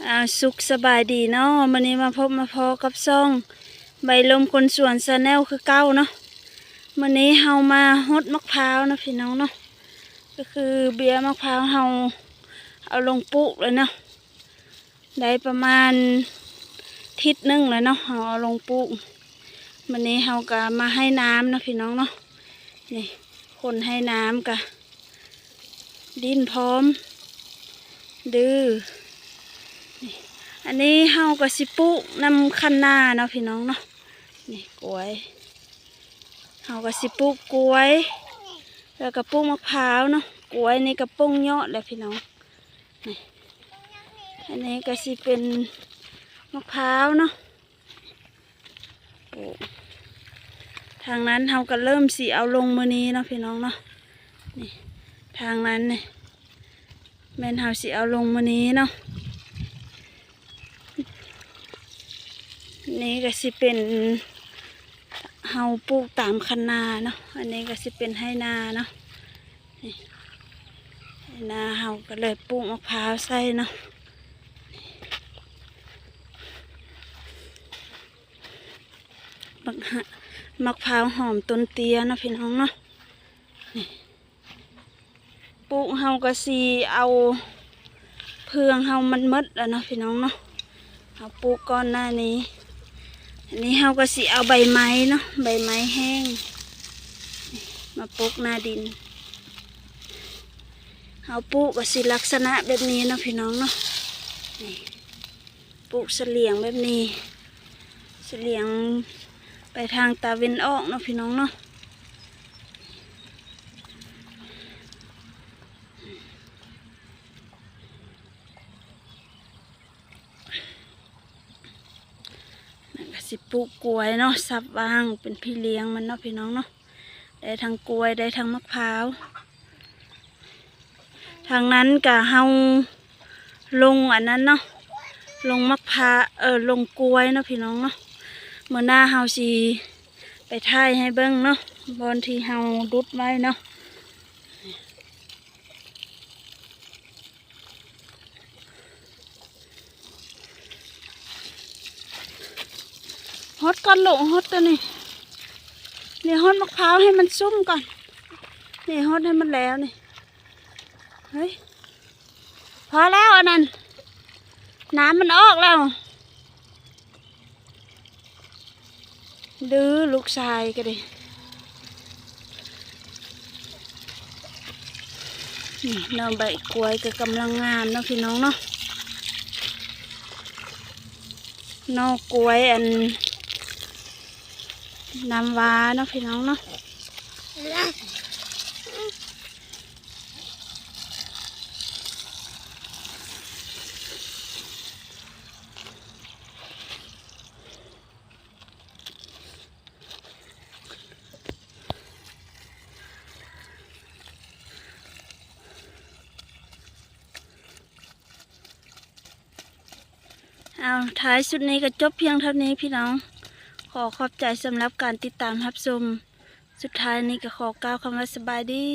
ອ່າ ສຸກສະບາຍດີເນາະ, ມື້ນີ້ມາພົບມາພໍ້ກັບຊ່ອງໃບລົມຄົນສວນ Channel ຄືເກົ່າເນາະ. ມື້ນີ້ເຮົາມາຫົດໝາກພ້າວເນາະ ພີ່ນ້ອງເນາະ, ກໍຄືເບ້ຍໝາກພ້າວເຮົາເອົາລົງປູກແລ້ວເນາະ. ໄດ້ປະມານທິດໜຶ່ງແລ້ວເນາະ ເຮົາເອົາລົງປູກ. ມື້ນີ້ເຮົາກໍມາໃຫ້ນ້ຳເນາະ ພີ່ນ້ອງເນາະ. ນີ້ ຄົນໃຫ້ນ້ຳກະດິ້ນພ້ອມ ດື້. ນີ້ ອັນນີ້ເຮົາກໍຊິປູກນຳຄັນນາເນາະ ພີ່ນ້ອງເນາະ. ນີ້ ກ້ວຍ ເຮົາກໍຊິປູກກ້ວຍ ແລ້ວກໍປູກໝາກພ້າວເນາະ. ກ້ວຍນີ້ກໍປົ່ງຍອດແລ້ວ ພີ່ນ້ອງ. ນີ້ ອັນນີ້ກໍຊິເປັນໝາກພ້າວເນາະ. ໂອ້ ທາງນັ້ນເຮົາກໍເລີ່ມຊິເອົາລົງມື້ນີ້ເນາະ ພີ່ນ້ອງເນາະ. ນີ້ ທາງນັ້ນນີ້ ແມ່ນເຮົາຊິເອົາລົງມື້ນີ້ເນາະ. ນີ້ກໍຊິເປັນ ເຮົາປູກຕາມຄັນນາເນາະ, ອັນນີ້ກໍຊິເປັນໄຮ່ນາເນາະ. ນີ້ ໄຮ່ນາເຮົາກໍເລີຍປູກໝາກພ້າວໃສ່ເນາະ. ໝາກ ໝາກພ້າວຫອມຕົ້ນເຕ້ຍເນາະ ພີ່ນ້ອງເນາະ. ນີ້ ປູກເຮົາກໍຊິເອົາເຟືອງເຮົາມັນໝົດແລ້ວເນາະ ພີ່ນ້ອງເນາະ. ເຮົາປູກກ່ອນໜ້ານີ້. ອັນນີ້ເຮົາກໍຊິເອົາໃບໄມ້ເນາະ, ໃບໄມ້ແຫ້ງມາປົກໜ້າດິນ. ເຮົາປູກກໍຊິລັກສະນະແບບນີ້ເນາະ ພີ່ນ້ອງເນາະ. ນີ້ ປູກສະຫຼຽງແບບນີ້, ສະຫຼຽງໄປທາງຕາເວັນອອກເນາະ ພີ່ນ້ອງເນາະ. ແລ້ວກໍຊິປູກກ້ວຍເນາະ, ສັບຫວ່າງເປັນພີ່ລ້ຽງມັນເນາະ ພີ່ນ້ອງເນາະ. ໄດ້ທັງກ້ວຍ ໄດ້ທັງໝາກພ້າວ. ທາງນັ້ນກະເຮົາລົງອັນນັ້ນເນາະ, ລົງໝາກພ້າວ ເອີ ລົງກ້ວຍເນາະ ພີ່ນ້ອງເນາະ. ມື້ໜ້າເຮົາຊິໄປຖ່າຍໃຫ້ເບິ່ງເນາະ, ບ່ອນທີ່ເຮົາດຸດໄວ້ເນາະ. ຫົດກ່ອນລູກ, ຫົດຕົວນີ້. ນີ້ ຫົດໝາກພ້າວໃຫ້ມັນຊຸ່ມກ່ອນ. ນີ້ ຫົດໃຫ້ມັນແລ້ວນີ້. ເຮີ້ຍ ພໍແລ້ວອັນນັ້ນ, ນ້ຳມັນອອກແລ້ວ. ດື້ລູກຊາຍກໍດີ. ນີ້ ໜໍ່ໃບກ້ວຍກໍກຳລັງງາມເນາະ ພີ່ນ້ອງເນາະ. ໜໍ່ກ້ວຍອັນນ້ຳວ້າເນາະ ພີ່ນ້ອງເນາະ. ເອົາ ທ້າຍສຸດນີ້ກໍຈົບພຽງເທົ່ານີ້ ພີ່ນ້ອງ. ຂໍຂອບໃຈສຳລັບການຕິດຕາມຮັບຊົມ. ສຸດທ້າຍນີ້ກໍຂໍກ່າວຄຳວ່າສະບາຍດີ.